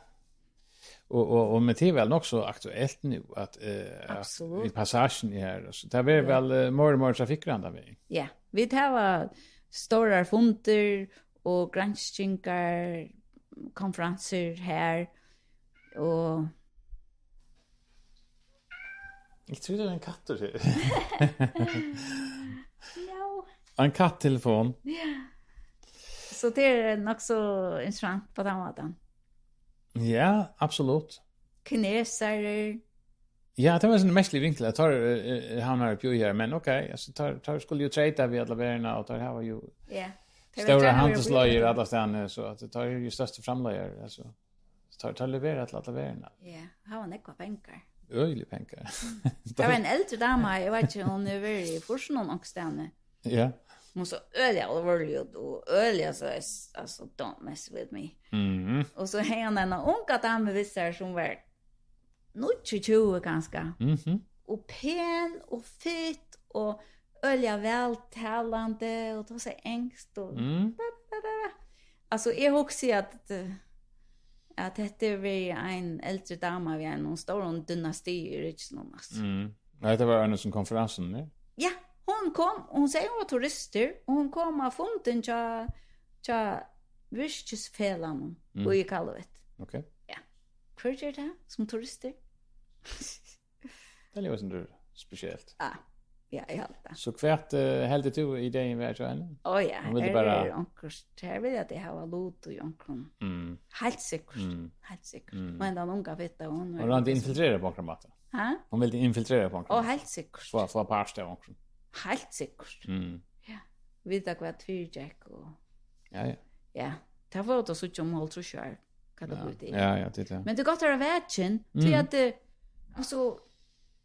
Og, og, og, men tað er væl nokk so aktuelt nú, at, eh, at absolutt. Við passasjuni her, altso, tað verður, ja, væl, eh, meir og meir trafikkur handan vegin. Ja, vit hava stórar fundir og granskingar, konferansir her, og eg trúði, tað var ein kattur her. No. Ein katttelefon. Ja. So tað er nokk so interessant á tann mátan. Ja, absolutt. kinesarar. Ja, tað var ein merkilig vinkul, at teir, eh, eh, havnar uppi í her, men ok, altso, teir, teir skulu jú treyta við alla verðina, og teir hava jú Ja. Tað var stórar gjarna verið handilsleiðir uppi. Allastaðni, so at teir eru jú størstu framleiðarar, altso. Teir, teir levera til alla verðina. Ja, hava nógvar pengar. Øgiliga pengar. Tað var ein eldri dama, eg veit ikki, hon hevur verið í fýrsunum onkustaðni. Ja. Hon sá øgiliga álvarslig út og øgiliga so, altso, don't mess with me. Mhm. Og so hevði hon eina unga damu við sær sum var níggjuogtjúgu kanska. Mhm. Og pen og fitt og øgiliga væltalandi og tosaði enskt og Mm. da, da, da, da. Altso, eg hugsi at, eh, at hetta er verið ein eldri dama við einum stórum dynasti í rygginum, altso. Mm. Nei, hetta var ein av konferensunum, ja? Ja, hon kom, og hon segði, hon var turistur, og hon kom á fundin hjá, hjá virkisfelagnum Mm. í Kalvit. Ok. Ja. Hvør ger tað sum turistur? Tað ljóðar sum tað er spesielt. Ja, ja, eg haldi tað. So hvat, eh, heldur tú í dag var hjá henni? Ó ja, Hon vildi her bara er onkurt, her vil eg at eg hava lut í onkrum. Mm. Heilt sikkurt, Mm. heilt sikkurt. Mm. Men tann unga fitta, hon Hon var reyndi at infiltrera á onkran máta. Ha? Hon vildi infiltrera á onkran Ó, máta. Heilt sikkurt. Fáa, fáa part av onkrum. Heilt sikkurt. Mm. Ja. Vita hvat fyri gekk og Ja, ja. Ja, tað fór at síggja um hálvtrýss ár. Hvat tað Ja. blívur til. Ja, ja, tað er tað. Men tað er gott at vera vakin, tí Mm. at, eh, altso,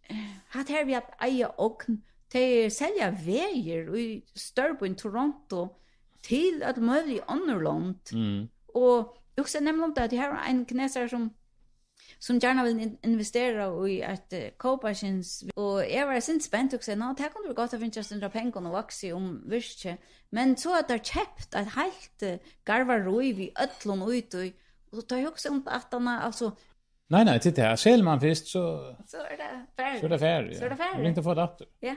eh, hatta her við at eiga ogn, tey selja vegir í stórbýin Toronto til øll møgulig onnur lond. Mm. Og eg hugsaði nemliga um tað, at eg havi ein kinesari sum, sum gjarna vil in-, investera í eitt, eh, kópaskins, og eg var eitt sindur spent, hugsaði, ná, tað kundi verið gott at fingið eitt sindur av pengum og vaksið um virkið. Men so at teir keypt eitt heilt, eh, garvarí við øllum í tí, og tá eg hugsaði um aftaná, altso, Nei, nei, til tað. Selur man fyrst, so, So er tað farið. so er tað farið, So er ja. tað farið. Ringt at fáa tað aftur. Ja.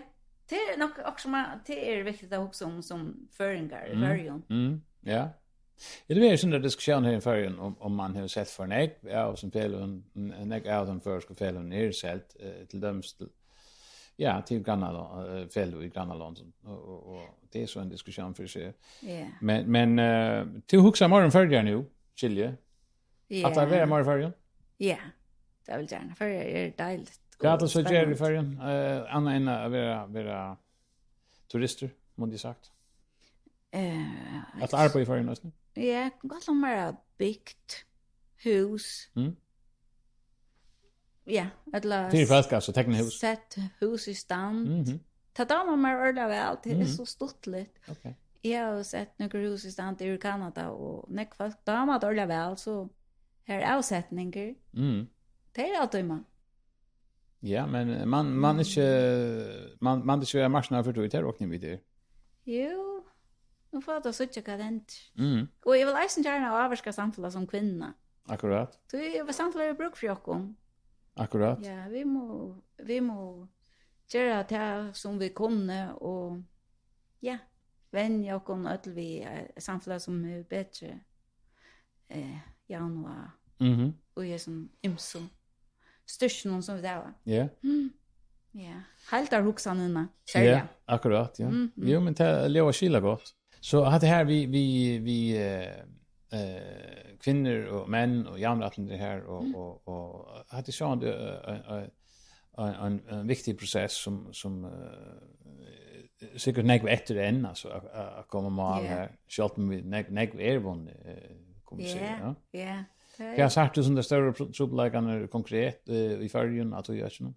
Tað er nokk, okkurt sum man, tað er viktigt at hugsa um sum føroyingar í Mm, Føroyum. mm, ja. Ja, tað er sovorðin diskusjón her í Føroyum, um, um man hevur selt for nógv av sum feløgum, n-, nógv av teimum føroysku feløgum er selt, eh, til dømis til, ja, til grannalond, eh, feløg í grannalondum, og, og, og tað er so ein diskusjón fyri seg. Ja. Men, men, eh, tú hugsar meira um Føroyar nú, skilji eg? Ja. At tað vera meira í Føroyum? Ja, tað vil eg gjarna. Føroyar er deiligt Hvat og er so gera í spennandi. Føroyum? Eh, annað enn at vera, vera turistur, mundi eg sagt. Eh, At arbeiða í Føroyum eisini? Ja, gott um meira bygt hús. Mm. Ja, ella Fyri fólk, altso, tekna hús. Sett hús í stand. Mhm. Tað dámar mær ordiliga væl, tað er Mhm. so stuttligt. Ok. Eg havi sett nøkur hús í stand í Kanada, og nógv fólk dámar tað ordiliga væl, so her er avsetningur. Mhm. Tað er alt í mann. Ja, men man, man ikki, man, man ikki vera marknaður fyri tí, tað er okkum við tær. Jú, nú fáa vit at síggja, hvat hendir. Mhm. Og eg vil eisini gjarna ávirka samfelagið sum kvinna. Akkurát. Tí samfelagið hevur brúk fyri okkum. Akkurát. Ja, vit mugu, vit mugu gera tað, sum vit kunnu, og, ja, venja okkum øll við, eh, samfelag, sum er betri, eh, javnvág Mhm. í hesum ymsu styrkinum, sum vit hava. Ja. Mm. Ja. Heildarhugsanina, serliga. Ja, akkurát, ja. Mm, mm. Jú, men tað ljóðar skilagott. So hatta her við, við, við, eh, eh, kvinnur og menn og javnrættindi her og, Mm. og, og hatta er sjálvandi, eh, eh, eh, ein, ein, ein viktig prosess sum, sum, eh, sikkurt nógv eftir enn, altso, at, at, at koma á mál Ja. her. Sjálvt um vit nógv, nógv er vunnið, eh, kunnu vit siga, Ja, ja. ja. Tað er Hvat sært tú sum teir stóru pro-, trupulleikarnar konkret, eh, í Føroyum, at tú gjør ikki nú?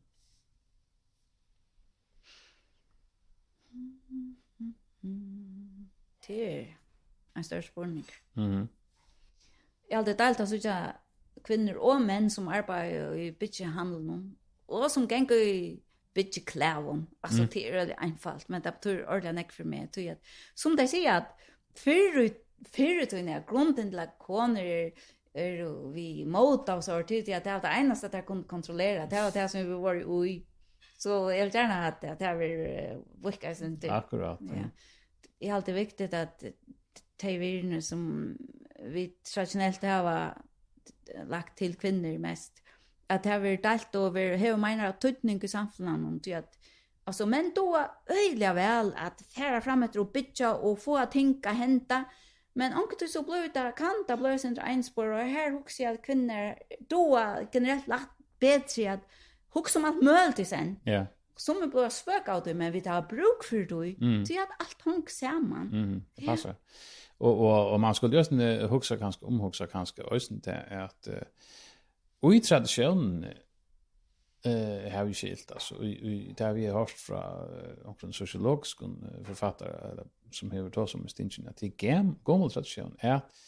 Tað er ein stórur spurningur. Mhm. Eg haldi, tað er deiligt at síggja kvinnur og menn, sum arbeiða í byggihandlinum, og sum ganga í byggiklæðum. Altso, Mm. tað er øgiliga einfalt, men tað betýr ordiliga nógv fyri meg, tí at, sum tey siga, at fyrr í, fyrr í tíðini, at grundin til, at konur eru, eru við móta og so, tí at tað er tað einasta, tey kunnu kontrollera, tað var tað, sum vit vóru í. So eg vil gjarna hava tað, at tað verður, eh, víðkað eitt sindur. Akkurát, Ja. ja. Eg haldi, tað er viktigt, at tey virðini, sum vit traditionelt hava lagt til kvinnur mest, at tað verður deilt og verður, hevur meira týdning í samfelagnum, tí at, altso, menn duga øgiliga væl at fara fram eftir og byggja og fáa ting at henda, men onkuntíð so blívur tað, kann tað blíva eitt sindur einsporað, og her hugsi eg, at kvinnur duga generelt lætt, betri at hugsa um alt møguligt í senn. Ja. Sum er blivið svøk av tí, men vit hava brúk fyri tí, mm, tí at alt hong saman. Mm, tað passar. Og, og, og man skuldi eisini hugsa kanska, umhugsa kanska eisini tað at, eh, og í tradisjónini, eh, havi eg skilt, altso, í, í, tað havi eg hoyrt frá, eh, onkrum sosiologiskum, eh, forfattara, ella, sum hevur tosað um í stingini, at tað er gam-, gomul tradisjón, er at,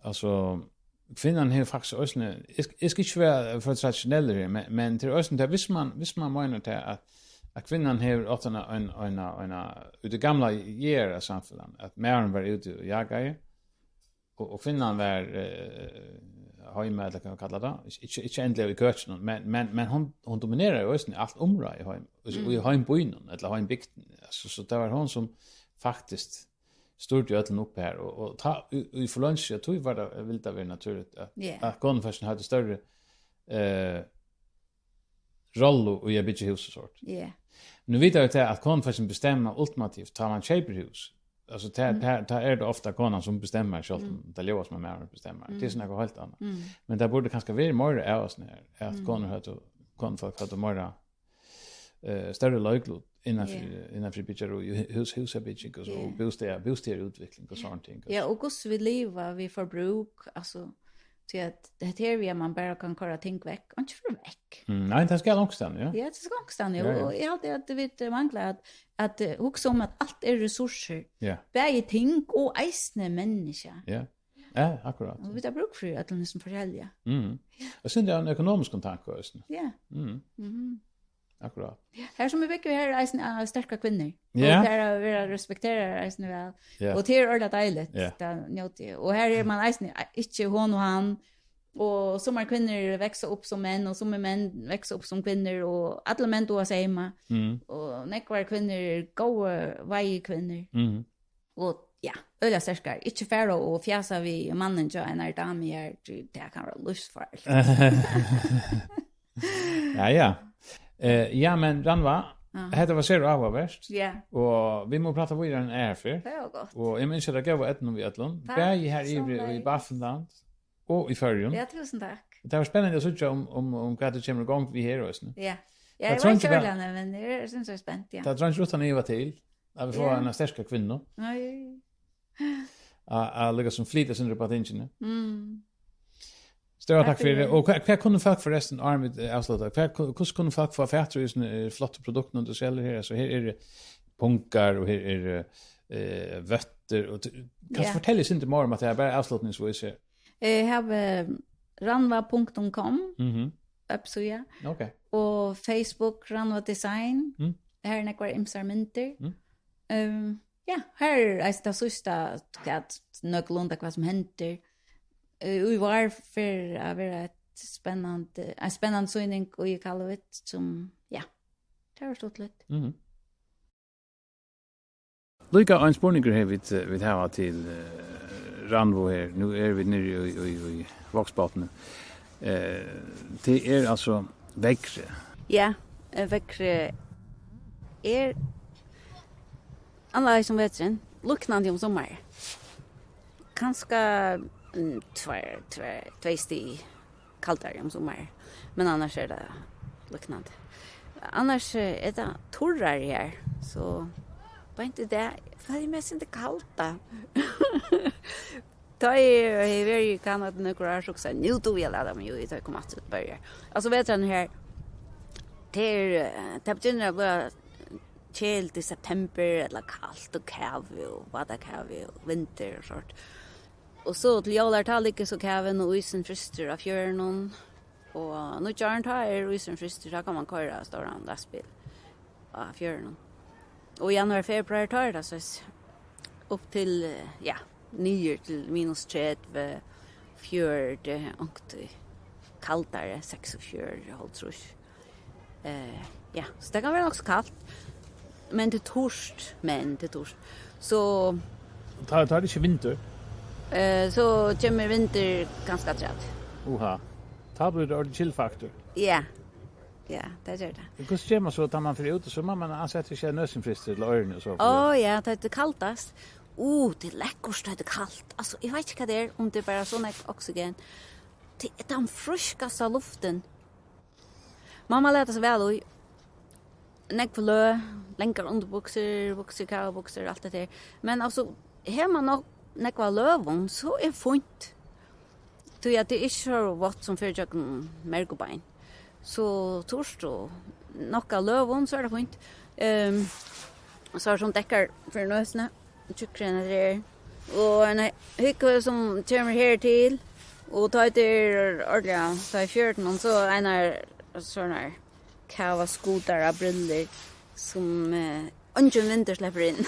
altso, kvinnan hevur faktiskt eisini, eg sk-, eg skal ikki vera for tradisjonellur her, men, men tað er eisini tað, viss man, viss man meinar tað, at, at kvinnan hevur átt eina, ein, eina, eina, í tí gamla jarðarsamfelagnum, at maðurin var úti og jagaði, og, og kvinnan var, eh, heima, ella hvat man kallar tað, ikki, ikki endiliga í køkinum, men, men, men hon, hon dominerar jo eisini alt umráðið heima, og í, mm, heimbýnum, ella heimbygdini, altso, so tað var hon sum faktiskt stýrdi øllum upp her, og, og tá, í, í forlongd, ja, tí var tað, vildi tað vera natúrligt, at, ja, at konufólkini høvdu størri, eh, rollu í at byggja hús og sort. Ja. Nú vita vit tað, at konufólkini bestemma ultimativt, tá man keypir hús. Altso, tá, mm, tá, tá er tað ofta konan, sum bestemmar, sjálvt, mm, um tað ljóðar sum at maðurin bestemmar. Tað er, mm, so nakað heilt annað. Mm. Men tað burdi kanska verið meira av hasum her, at, mm, konur høvdu, konufólk høvdu meira, eh, størri leiklut innanfyri, ja, innanfyri byggjarí, hús-, húsabygging og so, ja, og bústaðar-, bústaðarútvikling og, ja, sovorðin ting, ja, altso. Og hvussu vit liva, vit forbrúk, altso, tí at hetta her við at man bara kann koyra ting vekk, einki fer vekk. Mm, nei, tað skal onkustaðni, ja. Ja, tað skal onkustaðni, ja, ja, og eg haldi at vit mangla at, at, eh, hugsa um at alt er resursir. Ja. Bæði ting og eisini menniskja. Ja. Ja, akkurát. Og vit hava brúk fyri øllum hesum forskelliga. Mm. Og so er tað ein økonomiskur tanki eisini. Ja. Mm. Mhm. Akkurát. Ja, her sum vit búgva, her eru eisini, eh, sterkar kvinnur. Ja. Og tær verða respekteraðar eisini væl. Ja. Og tað er ordiliga deiligt, ja, tað njóti eg. Og her er man eisini, eh, ikki hon og hann. Og summar kvinnur vaksa upp sum menn, og summir menn vaksa upp sum kvinnur, og allir menn duga at seyma. Mm. Og nógvar kvinnur eru góðar veiðikvinnur. Mm. Og ja, øgiliga sterkar. Ikki fara og fjasa við mannin hjá einari damu her, tí tað kann vera lívsfarligt. Ja, ja. Eh, ja, men Rannvá, ja, hetta var sera áhugavert. Ja. Og vit mugu prata víðari eina aðru ferð. Tað var gott. Og eg minnist tær góða eydnu við øllum. Takk, bæði her yviri í somuleiðis. Baffinland og í Føroyum. Ja, túsund takk. Tað var spennandi at síggja um, um, um hvat tú kemur í gongd við her eisini. Ja. Ja, tað eg veit ikki øgiliga, men eg eri, eg eri spent, ja. Tað treingir uttan iva til, at vit fáa, ja, eina sterka kvinnu. Nei. At, at líkasum flyta seg upp á tingini. Mm. Stóra takk fyri. Takk fyri. Og hvat, hvat kunnu fólk forrestin, áðrenn vit, eh, avslutta, hvat ku-, hvussu kunnu fólk fáa fatur í hesum, eh, flottu produktunum tú selur her? Altso, her eru pungar, og her eru, eh, vøttir, og t-, kanst, ja, fortelja eitt sindur meira um tað her, bara avslutningsvis her? Eg havi rannvá punktum com, mhm, websíða, ok, og Facebook, Rannvá Design. Mm. Har eru nógvar ymsar myndir. Mm. Ehm, ja, har er eisini tað síðsta, hvat, nøkulunda hvat sum hendir. Eh, í vár fer at vera eitt spennandi, ein spennandi sýning í Iqaluit, sum, ja, tað verður stuttligt. Mhm. Líka ein spurningur her, vit, vit hava til, eh, Rannvá her. Nú eru vit niðri í, í, í Vágsbotni. Eh, tað er altso veðrið. Ja, eh, veðrið er annarleiðis um veturin, líknandi um summarið. Kanska, mm, tvær, tvær, tvey stig kaldari um summarið, men annars er tað líknandi. Annars, eh, er tað turrari her, so beint í dag føli eg meg eitt sindur kalda. Tá eg hevði verið í Kanada nøkur ár, so hugsaði eg, nú dugi eg at lata meg í, tá eg kom aftur til Føroyar. Altso, vetrarnir her, tað er, eh, tað begynnar at blíva keðiligt í september, ella kalt og kavi og vatakavi og vindur og sort. Og so til jólar, tá liggur so kavin og ísin frystur á fjørðinum. Og nýggjárin, tá er ísin frystur, tá kann man koyra stóran lastbil á fjørðinum. Og í januar, februar, tá er tað soleiðis upp til, eh, ja, niður til minus tretivu, fjøruti, onkuntíð kaldari, seksogfjøruti, hálvtrýss. Eh, ja, so tað kann vera nokk so kalt, men tað er turt, men tað er turt. So tá, tá er tað ikki vindur. Eh, so kemur vindur kanska afturat. Uha. Tá blívur tað orðið chill-faktor. Ja. Ja, tað ger tað. Men hvussu ger man so, tá man fer út, og so má man ansa eftir, ikki er nøsin frystur til oyruni og so? Ó, ja, tá tað er kaldast. Ó, tað er lekkurt, tá tað er kalt. Altso, eg veit ikki, hvat tað er, um tað er bara so nógv oksygen. Tað er tann frískasta luftin. Mamma læt seg væl í. Nógv løg, langar undirbuksur, buksur, kavabuksur, alt det der. Men altso, hevur man nokk, nógv av løgum, so er fínt. Tí at tað er ikki so vátt sum fer gjøgnum merg og bein. So turt og nokk av løgum, so er tað fínt. Ehm, so er sum dekkar fyri nøsina, tjúkkri enn tað er. Og ein húgvu sum kemur her til, og tá tað er ordiliga, tá er fjørutin, og so ein er sånn her, kavaskutara brillur, sum, eh, eingin vindur sleppur inn.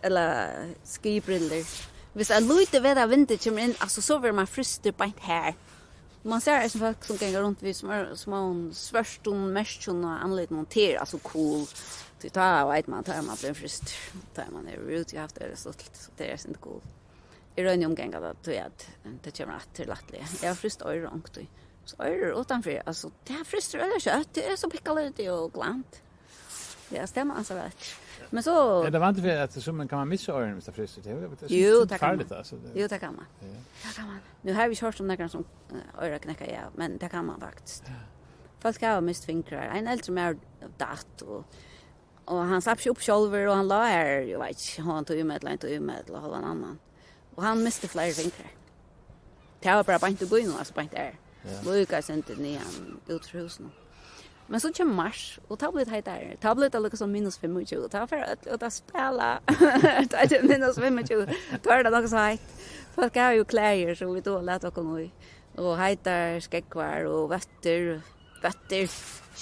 Ella skibrillur. Viss ein lítil veta vindur kemur inn, altso, so verður man frystur beint her. Man sær eisini fólk sum ganga runt við smá-, smáum svørtum merkjum á andlitinum, tað er altso cool. Tí tá veit man, tá er man blivin frystur. Tá er man yvir út, eg havi havt tað stuttligt, so tað er eisini cool. Eg royni at umganga tað, tí at tað kemur aftur lættliga. Eg havi fryst oyra onkuntíð. So oyra uttanfyri, altso, tað frystir øgiliga skjótt, tað er so pikkalítið og glant. Ja, stemma, altso, væl. Men so Er tað vanligt fyri, at sum kann man missa oyruni, viss tað frystir? Tað er, tað er Jú, so tað kann farligt, man. Altso, tað Jú, tað kann man. Ja. Tað kann man. Nú havi eg ikki hoyrt um nakran sum, eh, oyra knekka, ja, men tað kann man faktiskt. Ja. Fólk hava mist fingrar. Ein eldri maður datt, og, og hann slapp ikki upp sjálvur, og hann lá her, eg veit ikki, hálvan tíma ella ein tíma ella hálvan annan. Og hann misti fleiri fingrar. Tað var bara beint í býnum, altso beint har. Ja. Líka eitt sindur niðan út frá húsinum. Men so kemur mars, og tá blívur tað heitari. Tá blívur tað líka sum minus fimmogtjúgu. Tá fara øll út at spæla. Tá er tað minus fimmogtjúgu. Tá er tað nokk so heitt. Fólk hava jú klæðir, so vit duga at lata okkum í. Og heitar skógvar og vøttir. Vøttir.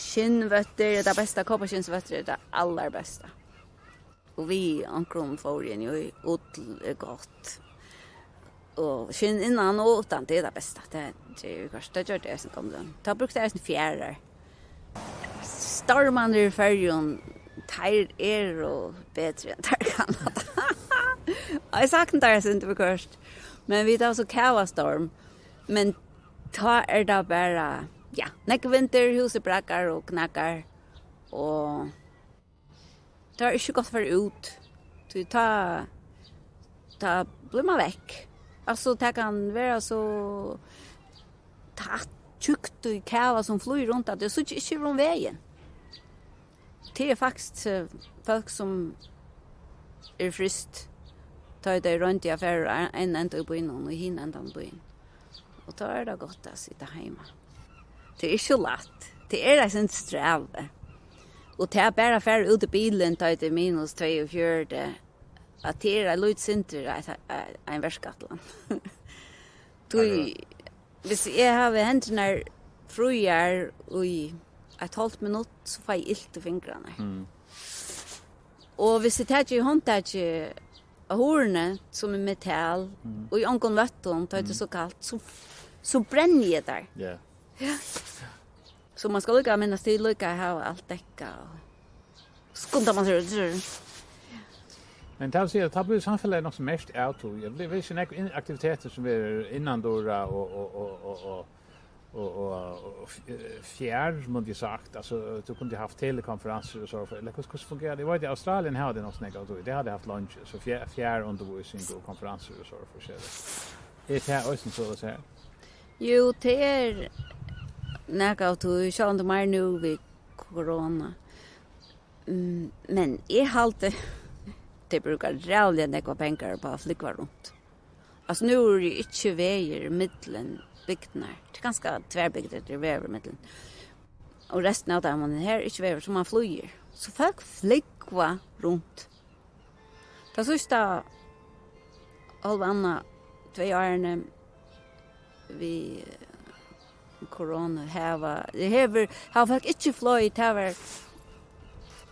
Skinnvøttir er tað besta. Kópaskinnsvøttir er tað allarbesta. Og við onkrum fór eg nú í ull, er gott. Og skinn innan og uttan, tað er tað besta. Tað, tað er gott. Tað gjørdi eg eisini gamla. Tá brúkti eg eisini fjaðrar. Stormarnir í Føroyum, teir eru betri enn teir í Kanada. Eg sakni teir eitt sindur viðhvørt. Men vit hava so kavastorm. Men tá er tað bara, ja, nógvur vindur, húsið brakar og knakar. Og tað er ikki gott at fara út, tí tá, tá blívur man vekk. Altso, tað kann vera so tætt, tjúkt í kava sum flýgur runt, at eg síggi ikki yvir um vegin. Tað er faktiskt, eh, fólk sum eru fryst, tá ið tey royndu at fara úr ein enda í býnum og í hin endan í býin. Og tá er tað gott at sita heima. Tað er ikki so lætt. Tað er eitt sindur strævið. Og tað bara at fara út í bilin, tá ið tað er minus tveyogfjøruti, at tað er eitt lítið sindur, eitt, ein verkætlan. Tí, Akkurát. Viss eg havi hendurnar fríar í eitt hálvt minutt, so fái eg ilt í fingrarnar. Mm. Og viss eg taki í handtakið á hurðini, sum er metal, Mm. og í ongum vøttum, tá er tað Mm. so kalt, so, so brenni eg tær. Ja. Ja. So man skal líka minnast til líka at hava alt dekkað og skunda man seg. Men tað vil siga, at tað blívur samfelagið nokk so merkt av tí. Eg vil siga, nógv inn-, aktivitetir sum eru innandura og, og, og, og, og, og, og, og f-, eh, fjær, mundi eg sagt. Altso, tú kundi havt telekonferansir og so, ella hvussu, hvussu fungerar tað? Eg veit, í Australien hava tey nokk so nógv av tí. Tey hava tey havt leingi, so fjær-, fjarundirvísing og konferansir og so forskelligt. Er tað eisini soleiðis her? Jú, tað er nakað av tí, sjálvandi meir nú við korona. Mm, men eg haldi, tey brúka ræðuliga nógvar pengar upp á at flúgva runt. Altso, nú eru ikki vegir millum bygdirnar. Tað er kanska tvær bygdir, tað er vegur millum. Og restin av teimum, her er ikki vegur, so man flýgur. So fólk flúgva runt. Tað síðsta hálva annað, tvey árini við korona hava, hevur, hava fólk ikki flogið, tað var,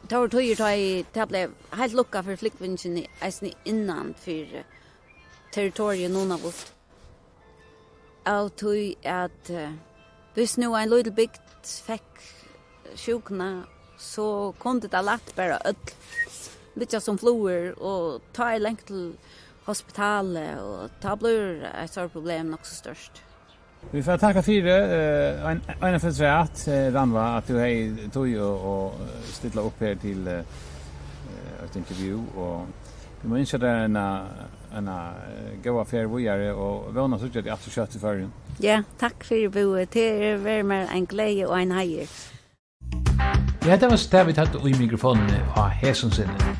tað var tíðir, tá ið tað bleiv heilt lukkað fyri flúgvingini, eisini innan fyri territoriið Nunavut. Av tí at, eh, viss nú ein lítil bygd fekk sjúkuna, so kundi tað lætt bara øll liggja sum flugur, og tá er langt til hospitalið, og tá blívur eitt stórt problem nokk so stórt. Vit fara at takka fyri, eh, ein, ein afturat, eh, Rannvá, at tú hevði tíð og, og, eh, stilla upp her til, eh, eh, eitt interview, og vit mugu ynskja tær eina Eina, eh, góða ferð víðari og vóna at síggja teg aftur skjótt í Føroyum. Ja, takk fyri, Búi. Tað er, verður mær ein gleði og ein heiður. Ja, tað var so tað, vit høvdu í mikrofonini á hesum sinni.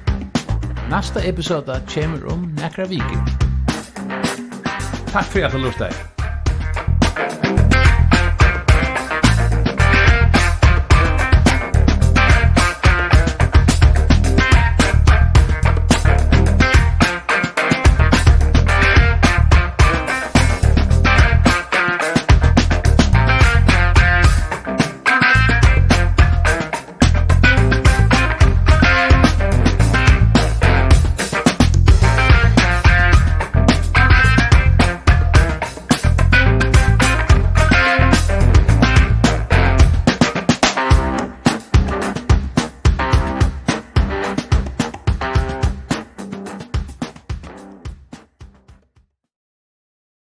Næsta episoda kemur um nakrar vikur. Takk fyri at tú lurtaði.